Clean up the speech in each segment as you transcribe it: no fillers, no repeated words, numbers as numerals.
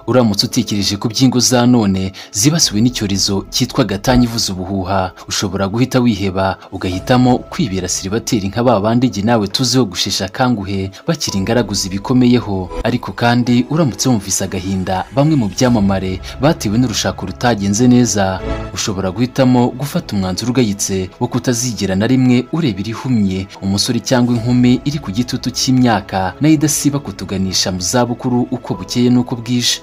Uramutse utekereje ku by'ingo za none zibasiwe n'icyorezo cyitwa gatanya ivuza ubuhuha, ushobora guhita wiheba ugahitamo kwibera siribateri nka ba bandi jye nawe tuziho gushesha akanguhe bakiri ingaragu zibikomeyeho. Ariko kandi uramutse wumvise agahinda bamwe mu byamamare batewe n'urushako rutagenze neza, ushobora guhitamo gufata umwanzuro ugayitse wo kutazigera na rimwe ureba irihumye umusore cyangwa inkumi iri ku gitutu cy'imyaka nayo idasiba kutuganisha mu zabukuru uko bukeye n'uko bwije.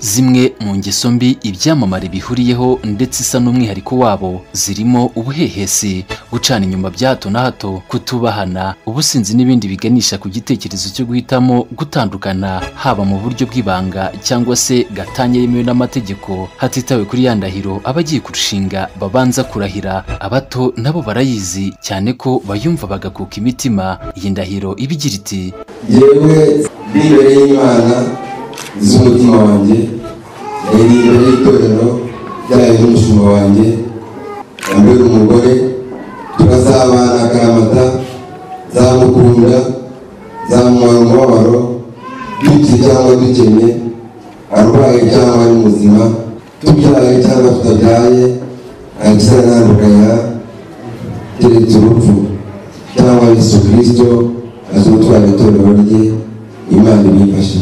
Zimwe mu ngeso mbi ibyamamare bihuriyeho ndetse isa n'umwihariko wabo zirimo ubuhehesi, gucana inyuma bya hato na hato, kutubahana, ubusinzi n'ibindi biganisha ku gitekerezo cyo guhitamo gutandukana, haba mu buryo bw'ibanga cyangwa se gatanya yemewe n'amategeko, hatitawe kuri ya ndahiro abagiye kurushinga babanza kurahira. Abato nabo barayizi cyane ko bayumva bagakuka imitima. Iyi ndahiro iba igira iti: Yewe ndi imbere y'Imana z'umutima wanjye, ndi imbere y'itorero ryayo n'umushumba wanjye, yambere umugore, turazabana akaramata, nzamukunda, nzamumara umubabaro, dukize cyangwa dukennye, arwaye cyangwa ari muzima, tubyaye cyangwa tutabyaye, nta kizatandukanya keretse urupfu cyangwa Yesu Kristo azotwara itorero rye. Imana ibifashe.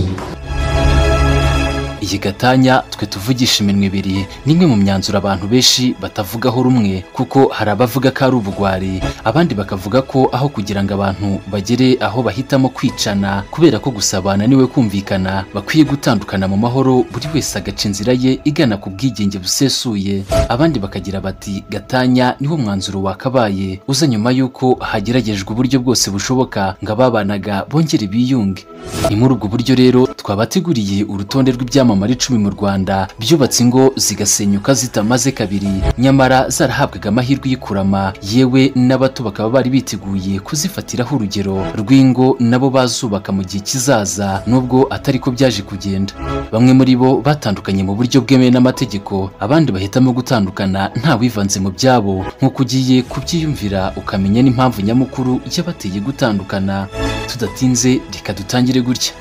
Iyi gatanya twe tuvugisha iminwa ibiri ni imwe mu myanzuro abantu benshi batavugaho rumwe, kuko hari abavuga ko ari ubugwari, abandi bakavuga ko aho kugira ngo abantu bagere aho bahitamo kwicana kubera ko gusabana niwe kumvikana, bakwiye gutandukana mu mahoro, buri wese agaca inzira ye igana ku bwigenge busesuye. Abandi bakagira bati gatanya niwo mwanzuro wakabaye uza nyuma y'uko hageragejwe uburyo bwose bushoboka ngo ababanaga bongere biyunge. Ni muri ubwo buryo rero twabateguriye urutonde rw'ibyamamare 10 mu Rwanda byubatse ingo zigasenyuka zitamaze kabiri, nyamara zarahabwaga amahirwe y'ikurama, yewe n'abato bakaba bari biteguye kuzifatiraho urugero rw'ingo nabo bazubaka mu gihe kizaza, nubwo atari ko byaje kugenda. Bamwe muri bo batandukanye mu buryo bwemewe n'amategeko, abandi bahitamo gutandukana nta wivanze mu byabo, nk'uko ugiye kubyiyumvira ukamenya n'impamvu nyamukuru yabateye gutandukana. Tudatinze reka dutangire gutya.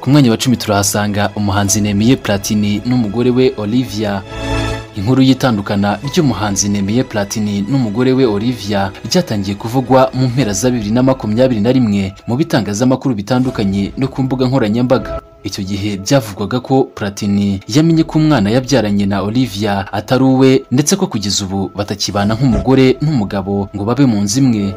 Ku mwanya wa 10 turahasanga umuhanzi Nemeye Platini n'umugore we Olivia. Inkuru y'itandukana ry'umuhanzi Nemeye Platini n'umugore we Olivia ryatangiye kuvugwa mu mpera za 2021 mu bitangazamakuru bitandukanye no ku mbuga nkoranyambaga. Icyo gihe byavugwaga ko Platini yamenye ko umwana yabyaranye na Olivia atari uwe, ndetse ko kugeza ubu batakibana nk'umugore n'umugabo ngo babe mu nzu imwe.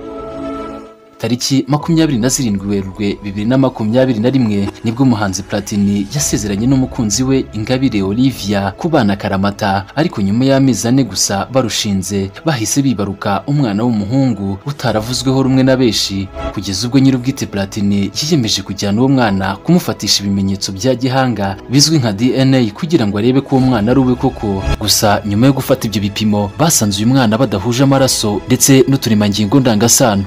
Tariki 27 Werurwe 2021 nibwo umuhanzi Platini yasezeranye n'umukunzi we Ingabire Olivia kubana karamata, ariko nyuma y'amezi 4 gusa barushinze bahise bibaruka umwana w'umuhungu utaravuzweho rumwe na benshi, kugeza ubwo nyir'ubwite Platini yiyemeje kujyana uwo mwana kumufatisha ibimenyetso bya gihanga bizwi nka DNA kugira ngo arebe ko uwo mwana ari uwe koko. Gusa nyuma yo gufata ibyo bipimo basanze uyu mwana badahuje amaraso ndetse n'uturemangingo ndangasano.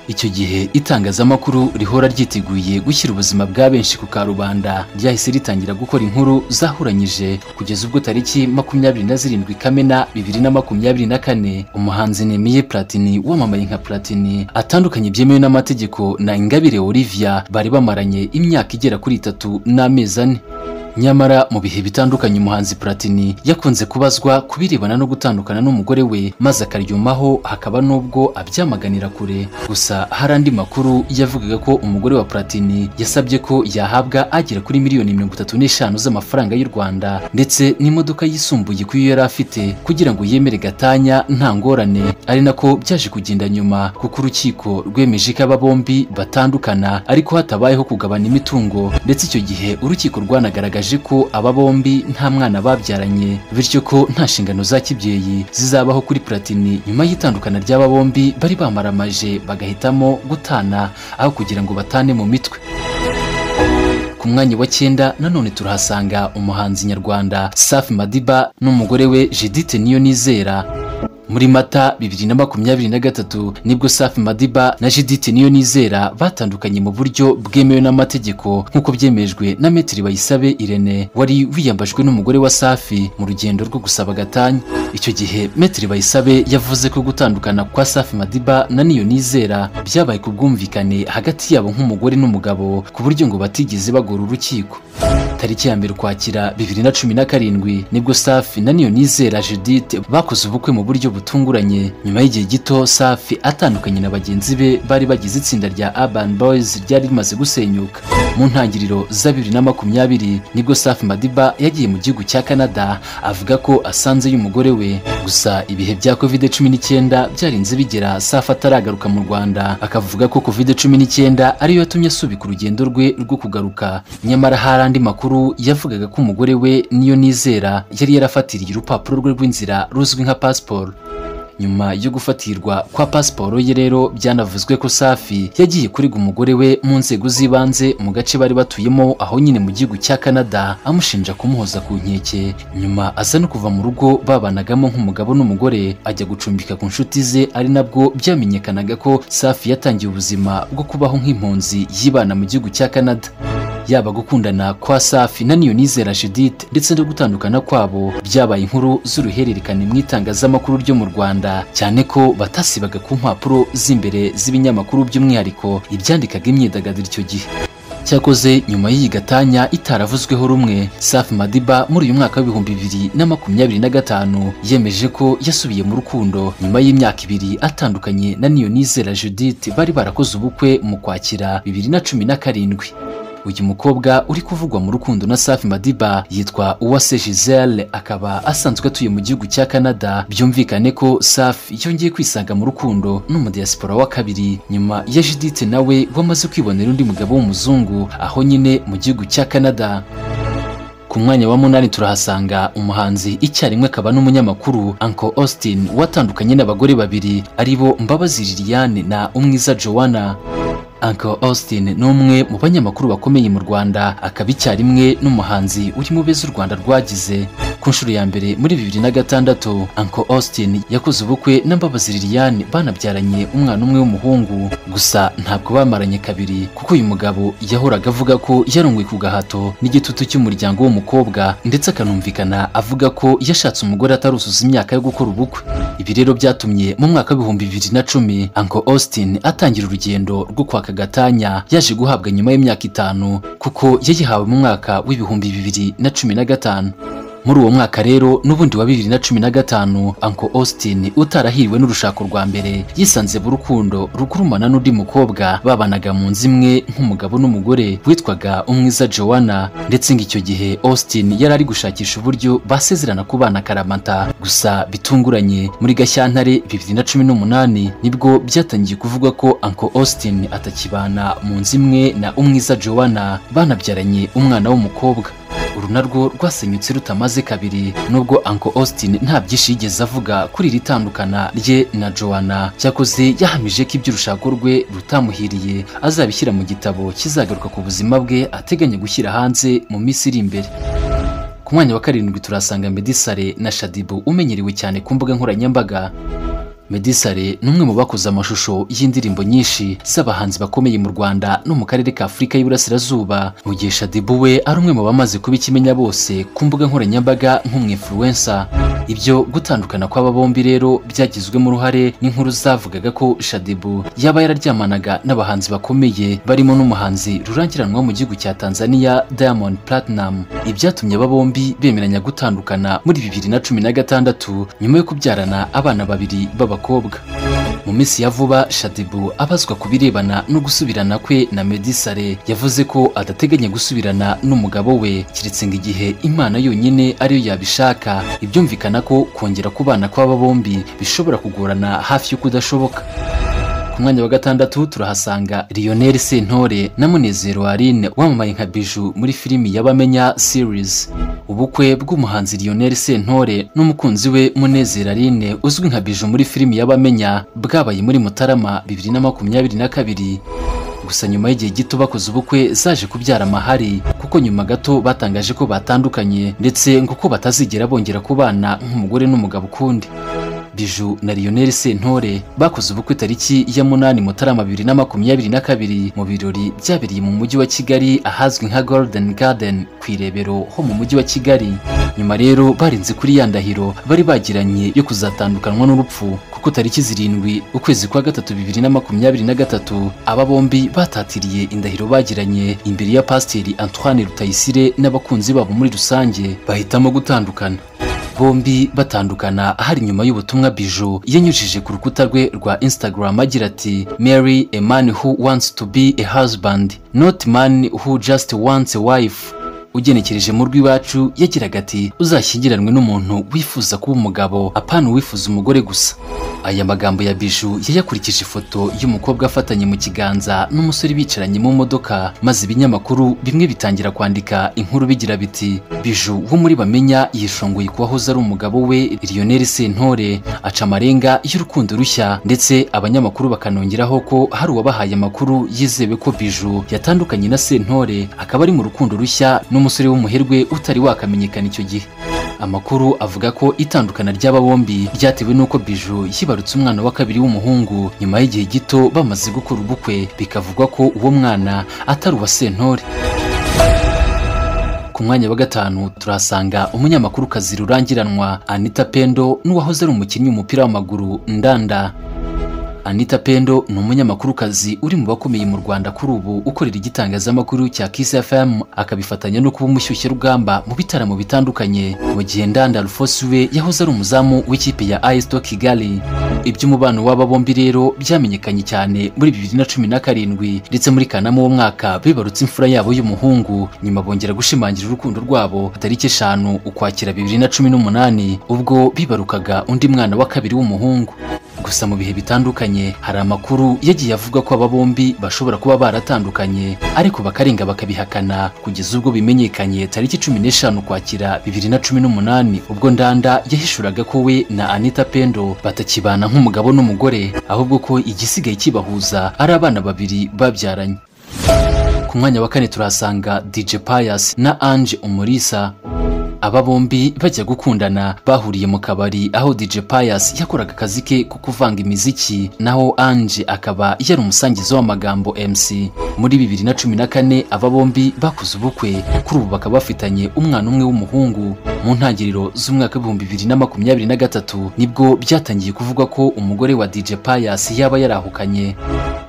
Icyo gihe itangazamakuru rihora ryiteguye gushyira ubuzima bwa benshi ku karubanda ryahise ritangira gukora inkuru zahuranyije, kugeza ubwo tariki 27 Kamena 2024 umuhanzi Nemeye Platini wamamaye nka Platini atandukanye byemewe n'amategeko na Ingabire Olivia bari bamaranye imyaka igera kuri 3 n'amezi 4. Nyamara mu bihe bitandukanye umuhanzi Platini yakunze kubazwa kubirebana no gutandukana n'umugore we, maze akaryumaho, hakaba nubwo abyamaganira kure. Gusa hari andi makuru yavugaga ko umugore wa Platini yasabye ko yahabwa agera kuri miliyoni 35 z'amafaranga y'u Rwanda ndetse n'imodoka yisumbuye kuyo yari afite kugira ngo yemere gatanya nta ngorane, ari nako byaje kugenda nyuma kuko urukiko rwemeje ko aba bombi batandukana ariko hatabayeho kugabana imitungo, ndetse icyo gihe urukiko rwanagaragaje ko aba bombi nta mwana babyaranye, bityo ko nta nshingano za kibyeyi zizabaho kuri Platini nyuma y'itandukana ry'aba bombi bari bamaramaje bagahitamo gutana aho kugira ngo batane mu mitwe. Ku mwanya wa 9 nanone turahasanga umuhanzi nyarwanda Safi Madiba n'umugore we Judith Niyonizera. Muri Mata 2023 nibwo Safi Madiba na Judith Niyonizera batandukanye mu buryo bwemewe n'amategeko, nk'uko byemejwe na Maître Bayisabe Irene wari wiyambajwe n'umugore wa Safi mu rugendo rwo gusaba gatanya. Icyo gihe Maître Bayisabe yavuze ko gutandukana kwa Safi Madiba na Niyonizera byabaye ku bwumvikane hagati yabo nk'umugore n'umugabo, ku buryo ngo batigeze bagora urukiko. Tariki ya 1 Ukwakira 2017 nibwo Safi na Niyonizera Judith bakoze ubukwe mu buryo butunguranye. Nyuma y'igihe gito Safi atandukanye na bagenzi be bari bagize itsinda rya Urban Boys ryari rimaze gusenyuka. Mu ntangiriro za 2020 nibwo Safi Madiba yagiye mu gihugu cya Canada avuga ko asanze y'umugore we. Gusa ibihe bya COVID-19 byarinze bigera Safi ataragaruka mu Rwanda, akavuga ko COVID-19 ariyo yatumye asubika urugendo rwe rwo kugaruka. Nyamara hari andi makuru yavugaga ko umugore we Niyonizera yari yarafatiriye urupapuro rwe rw'inzira ruzwi nka passport. Nyuma yo gufatirwa kwa pasiporo ye rero byanavuzwe ko Safi yagiye kurega umugore we mu nzego z'ibanze mu gace bari batuyemo aho nyine mu gihugu cya Canada, amushinja kumuhoza ku nkeke. Nyuma aza no kuva mu rugo babanagamo nk'umugabo n'umugore ajya gucumbika ku nshuti ze, ari nabwo byamenyekanaga ko Safi yatangiye ubuzima bwo kubaho nk'impunzi yibana mu gihugu cya Canada. Yaba gukundana kwa Safi na Niyonizera Judith ndetse no gutandukana kwabo byabaye inkuru z'uruhererekane mu itangazamakuru ryo mu Rwanda, cyane ko batasibaga ku mpapuro z'imbere z'ibinyamakuru by'umwihariko ibyandikaga imyidagaduro icyo gihe. Cyakoze nyuma y'iyi gatanya itaravuzweho rumwe, Safi Madiba muri uyu mwaka w'ibihumbi 2025 yemeje ko yasubiye mu rukundo nyuma y'imyaka 2 atandukanye na Niyonizera Judith bari barakoze ubukwe mu Kwakira 2017. Uyu mukobwa uri kuvugwa mu rukundo na Safi Madiba yitwa Uwase Giselle, akaba asanzwe atuye mu gihugu cya Canada. Byumvikane ko Safi yongeye kwisanga mu rukundo n'umudiaspora wa kabiri nyuma ya Judith nawe wamaze kwibonera undi mugabo w'umuzungu aho nyine mu gihugu cya Canada. Ku mwanya wa 8 turahasanga umuhanzi icyarimwe akaba n'umunyamakuru Uncle Austin watandukanye n'abagore babiri aribo Mbabazi Liliane na Umwiza Joanna. Uncle Austin ni umwe mu banyamakuru bakomeye mu Rwanda, akaba icyarimwe n'umuhanzi uri mu beza u Rwanda rwagize. Ku nshuro ya mbere muri 2006 Uncle Austin yakoze ubukwe na Mbabazi Liliane, banabyaranye umwana umwe w'umuhungu. Gusa ntabwo bamaranye kabiri kuko uyu mugabo yahoraga avuga ko yarongoye ku gahato n'igitutu cy'umuryango w'umukobwa, ndetse akanumvikana avuga ko yashatse umugore ataruzuza imyaka yo gukora ubukwe. Ibi rero byatumye mu mwaka w'ibihumbi 2010 Uncle Austin atangira urugendo rwo kwaka gatanya yaje guhabwa nyuma y'imyaka 5 kuko yayihawe mu mwaka w'ibihumbi 2015. Muri uwo mwaka rero n'ubundi wa 2015 Uncle Austin utarahiriwe n'urushako rwa mbere yisanze mu rukundo rukurumana n'undi mukobwa babanaga mu nzu imwe nk'umugabo n'umugore witwaga Umwiza Joanna, ndetse ngo icyo gihe Austin yari ari gushakisha uburyo basezerana kubana karamata. Gusa bitunguranye muri Gashyantare 2018 nibwo byatangiye kuvuga ko Uncle Austin atakibana mu nzu imwe na Umwiza Joanna, banabyaranye umwana w'umukobwa. Uru narwo rwasenyutse rutamaze kabiri, nubwo Uncle Austin nta byinshi yigeze avuga kuri iri tandukana rye na Joanna. Cyakoze yahamije ko iby'urushako rwe rutamuhiriye azabishyira mu gitabo kizagaruka ku buzima bwe ateganya gushyira hanze mu minsi iri imbere. Ku mwanya wa 7 turasanga Meddy Saleh na Shadibu umenyerewe cyane ku mbuga nkoranyambaga. Meddy Saleh ni umwe mu bakoze amashusho y'indirimbo nyinshi z'abahanzi bakomeye mu Rwanda no mu karere ka Afurika y'Iburasirazuba, mu gihe Shadibu we ari umwe mu bamaze kuba ikimenya bose ku mbuga nkoranyambaga nk'umwinfluencer. Ibyo gutandukana kw'aba bombi rero byagizwemo uruhare n'inkuru zavugaga ko Shadibu yaba yararyamanaga n'abahanzi bakomeye barimo n'umuhanzi rurangiranwa mu gihugu cya Tanzania Diamond Platnumz. Ibyatumye aba bombi bemeranya gutandukana muri 2016 nyuma yo kubyarana abana babiri b'abakobwa. Mu minsi ya vuba Shadibu abazwa ku birebana no gusubirana kwe na Meddy Saleh yavuze ko adateganya gusubirana n'umugabo we keretse ngo igihe Imana yonyine ariyo yabishaka. Ibyumvikana ko kongera kubana kw'aba bombi bishobora kugorana hafi yo kudashoboka. Ku mwanya wa 6 turahasanga Lionel Sentore na Munezero Aline wamamaye nka Bijou muri filimi y'Abamenya series. Ubukwe bw'umuhanzi Lionel Sentore n'umukunzi we Munezero Aline uzwi nka Bijou muri filimi y'Abamenya bwabaye muri Mutarama 2022. Gusa nyuma y'igihe gito bakoze ubukwe zaje kubyara amahari, kuko nyuma gato batangaje ko batandukanye ndetse ngo ko batazigera bongera kubana nk'umugore n'umugabo ukundi. Bijou na Lionel Sentore bakoze ubukwe tariki ya 8 Mutarama 2022 mu birori byabereye mu mujyi wa Kigali ahazwi nka Golden Garden ku Irebero ho mu mujyi wa Kigali. Nyuma rero barinze kuri ya ndahiro bari bagiranye yo kuzatandukanwa n'urupfu, kuko kuko tariki 7 ukwezi kwa gatatu 2023 aba bombi batatiriye indahiro bagiranye imbere ya Pasiteri Antoine Rutayisire n'abakunzi babo muri rusange, bahitamo gutandukana. Bombi batandukana hari nyuma y'ubutumwa Bijou yanyujije ku rukuta rwe rwa Instagram agira ati: "Marry a man who wants to be a husband, not man who just wants a wife." Ugenekereje mu rw'iwacu yagiraga ati: "Uzashyingiranwe n'umuntu wifuza kuba umugabo, apana uwifuza umugore gusa." Aya magambo ya Bijou yayakurikije ifoto y'umukobwa afatanye mu kiganza n'umusore bicaranye mu modoka, maze ibinyamakuru bimwe bitangira kwandika inkuru bigira biti: "Bijou wo muri Bamenya yishongoye ku wahoze ari umugabo we Lionel Sentore, aca amarenga y'urukundo rushya." Ndetse abanyamakuru bakanongeraho ko hari uwabahaye amakuru yizewe ko Bijou yatandukanye na Sentore, akaba ari mu rukundo rushya n'umusore w'umuherwe utari wakamenyekana icyo gihe. Amakuru avuga ko itandukana ry'aba bombi ryatewe n'uko Bijou yibarutse umwana wa kabiri w'umuhungu nyuma y'igihe gito bamaze gukora ubukwe, bikavugwa ko uwo mwana atari uwa Sentore. Ku mwanya wa gatanu turahasanga umunyamakurukazi rurangiranwa Anita Pendo n'uwahoze ari umukinnyi w'umupira w'amaguru Ndanda. Anita Pendo ni umunyamakurukazi uri mu bakomeye mu Rwanda kuri ubu, ukorera igitangazamakuru cya Kiss FM, akabifatanya no kuba umushyushyarugamba mu bitaramo bitandukanye, mu gihe Ndanda Alphonse we yahoze ari umuzamu w'ikipe ya AS Kigali. Iby'umubano w'aba bombi rero byamenyekanye cyane muri 2017, ndetse muri Kanama uwo mwaka bibarutse imfura yabo y'umuhungu, nyuma bongera gushimangira urukundo rwabo tariki 5 Ukwakira 2018 ubwo bibarukaga undi mwana wa kabiri w'umuhungu. Gusa mu bihe bitandukanye hari amakuru yagiye avuga ko aba bombi bashobora kuba baratandukanye, ariko bakarenga bakabihakana kugeza ubwo bimenyekanye tariki 15 Ukwakira 2018 ubwo Ndanda yahishuraga ko we na Anita Pendo batakibana nk'umugabo n'umugore, ahubwo ko igisigaye kibahuza ari abana babiri babyaranye. Ku mwanya wa kane turahasanga DJ Pius na Ange Umulisa. Aba bombi bajya gukundana bahuriye mu kabari aho DJ Pius yakoraga akazi ke ko kuvanga imiziki, naho Ange akaba yari umusangiza w'amagambo MC. Muri 2014 aba bombi bakoze ubukwe, kuri ubu bakaba bafitanye umwana umwe w'umuhungu. Mu ntangiriro z'umwaka 2023 nibwo byatangiye kuvugwa ko umugore wa DJ Pius yaba yarahukanye.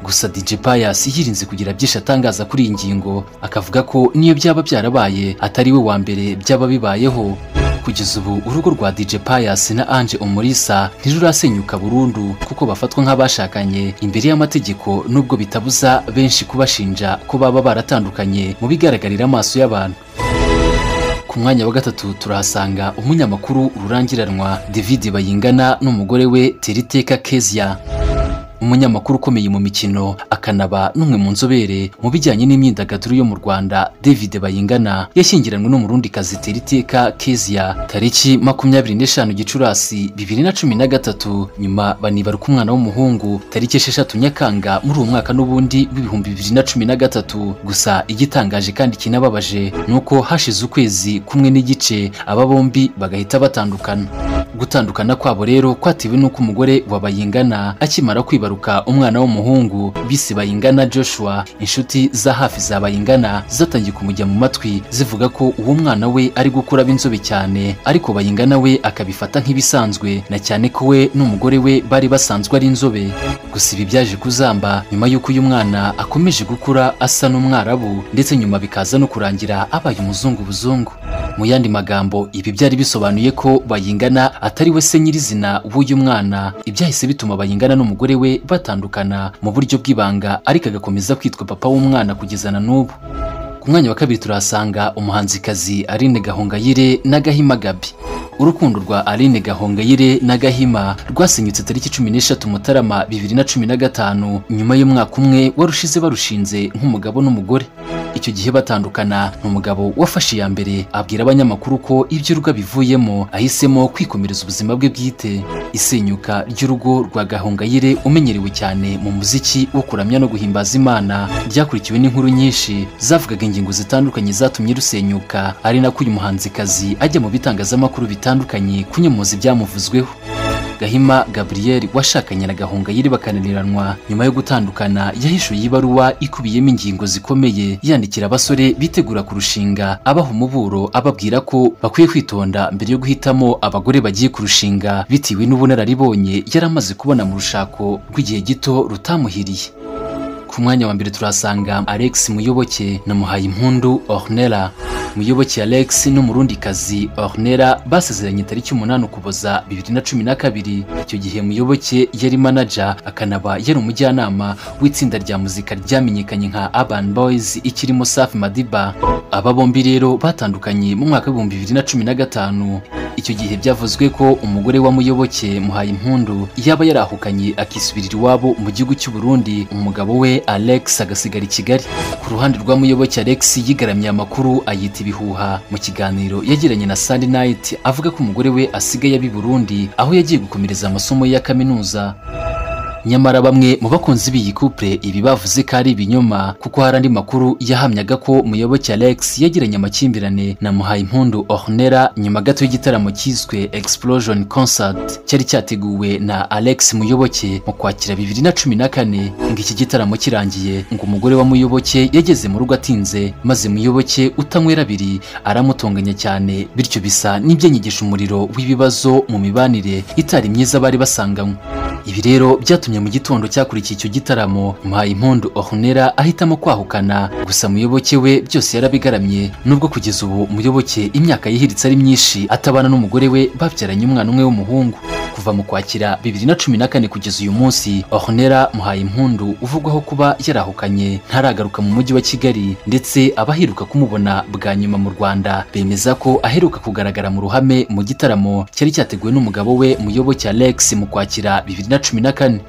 Gusa DJ Pius yirinze kugira byinshi atangaza kuri iyi ngingo, akavuga ko niyo byaba byarabaye atari we wa mbere byaba bibayeho. Kugeza ubu urugo rwa DJ Pius na Ange Umulisa ntirurasenyuka burundu, kuko bafatwa nk'abashakanye imbere y'amategeko, nubwo bitabuza benshi kubashinja ko baba baratandukanye mu bigaragarira amaso y'abantu. Ku mwanya wa gatatu turahasanga umunyamakuru rurangiranwa David Bayingana n'umugore we Teriteka Kezia. Umunyamakuru ukomeye mu mikino akanaba n'umwe mu nzobere mu bijyanye n'imyidagaduro yo mu Rwanda, David Bayingana yashyingiranwe n'umurundikazi Teriteka Kezia tariki 25 Gicurasi 2013, nyuma banibaruka umwana w'umuhungu tariki 6 Nyakanga muri uwo mwaka n'ubundi w'ibihumbi 2013. Gusa igitangaje kandi kinababaje nuko hashize ukwezi kumwe n'igice aba bombi bagahita batandukana. Gutandukana kwabo rero kwatewe n'uko umugore wa Bayingana akimara kwibaruka umwana w'umuhungu bise Bayingana Joshua, inshuti za hafi za Bayingana zatangiye kumujya mu matwi zivuga ko uwo mwana we ari gukura b'inzobe cyane, ariko Bayingana we akabifata nk'ibisanzwe, na cyane ko we n'umugore we bari basanzwe ari inzobe. Gusa ibi byaje kuzamba nyuma y'uko uyu mwana akomeje gukura asa n'umwarabu, ndetse nyuma bikaza no kurangira abaye umuzungu buzungu. Mu yandi magambo ibi byari bisobanuye ko Bayingana atari we se nyirizina w'uyu mwana. Ibyahise bituma Bayingana n'umugore we batandukana mu buryo bw'ibanga, ariko agakomeza kwitwa papa w'umwana kugeza na n'ubu. Ku mwanya wa kabiri turahasanga umuhanzikazi Aline Gahongayire na Gahima Gaby. Urukundo rwa Aline Gahongayire na Gahima rwasenyutse tariki 13 Mutarama 2015, nyuma y'umwaka umwe warushize barushinze nk'umugabo n'umugore. Icyo gihe batandukana, n'umugabo wafashe iya mbere abwira abanyamakuru ko iby'urugo bivuyemo ahisemo kwikomereza ubuzima bwe bwite. Isenyuka ry'urugo rwa Gahongayire umenyerewe cyane mu muziki wo kuramya no guhimbaza Imana ryakurikiwe n'inkuru nyinshi zavugaga ingingo zitandukanye zatumye rusenyuka, ari nako uyu muhanzikazi ajya mu bitangazamakuru bitandukanye kunyomoza ibyamuvuzweho. Gahima Gabriel washakanye na Gahongayire bakananiranwa nyuma yo gutandukana, yahishuye ibaruwa ikubiyemo ingingo zikomeye yandikira abasore bitegura kurushinga, abaha umuburo, ababwira ko bakwiye kwitonda mbere yo guhitamo abagore bagiye kurushinga bitewe n'ubunararibonye yari amaze kubona mu rushako rw'igihe gito rutamuhiriye. Ku mwanya wa mbere turasanga Alex Muyoboke na Muhayimpundu Ornella. Muyoboke Alex n'umurundikazi Ornella basezeranye tariki 8 Ukuboza 2012. Icyo gihe Muyoboke yari manager akanaba yari umujyanama w'itsinda rya muzika ryamenyekanye nka Urban Boys ikirimo Safi Madiba. Aba bombi rero batandukanye mu mwaka w'ibihumbi 2015. Icyo gihe byavuzwe ko umugore wa Muyoboke Muhayimpundu yaba yarahukanye akisubirira iwabo mu gihugu cy'u Burundi, umugabo we Alex agasigara i Kigali. Ku ruhande rwa Muyoboke, Alex yigaramye amakuru ayita ibihuha mu kiganiro yagiranye na Sunday Night, avuga ko umugore we asigaye abi Burundi aho yagiye gukomereza amasomo ya kaminuza. Nyamara bamwe mu bakunzi b'iyi couple ibi bavuze ko ari ibinyoma, kuko hari andi makuru yahamyaga ko Muyoboke Alex yagiranye amakimbirane na Muhayimpundu Ornella nyuma gato y'igitaramo cyiswe Explosion Concert cyari cyateguwe na Alex Muyoboke mu Kwakira 2014. Ngo iki gitaramo kirangiye, ngo umugore wa Muyoboke yageze mu rugo atinze, maze Muyoboke utanywera abiri aramutonganya cyane, bityo bisa n'ibyanyigisha umuriro w'ibibazo mu mibanire itari myiza bari basanganywe. Ibi rero byatumye mu gitondo cyakurikiye icyo gitaramo Muhayimpundu Ornella ahitamo kwahukana. Gusa Muyoboke we byose yarabigaramye, nubwo kugeza ubu Muyoboke imyaka yihiritse ari myinshi atabana n'umugore we babyaranye umwana umwe w'umuhungu. Kuva mu Kwakira 2014 kugeza uyu munsi, Ornella Muhayimpundu uvugwaho kuba yarahukanye ntaragaruka mu mujyi wa Kigali, ndetse abaheruka kumubona bwa nyuma mu Rwanda bemeza ko aheruka kugaragara mu ruhame mu gitaramo cyari cyateguwe n'umugabo we Muyoboke Alex mu Kwakira 2014.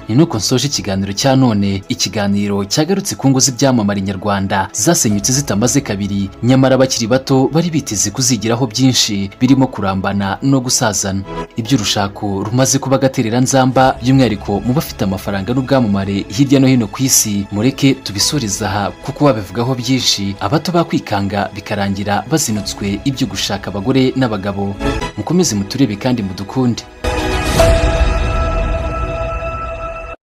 Ni nuko nsoje ikiganiro cya none, ikiganiro cyagarutse ku ngo z'ibyamamare nyarwanda zasenyutse zitamaze kabiri, nyamara abakiri bato bari biteze kuzigiraho byinshi birimo kurambana no gusazana. Iby'urushako rumaze kuba agatereranzamba by'umwihariko mu bafite amafaranga n'ubwamamare hirya no hino ku isi, mureke tubisoreze aha kuko babivugaho byinshi, abato bakwikanga bikarangira bazinutswe ibyo gushaka abagore n'abagabo. Mukomeze muturebe kandi mudukunde.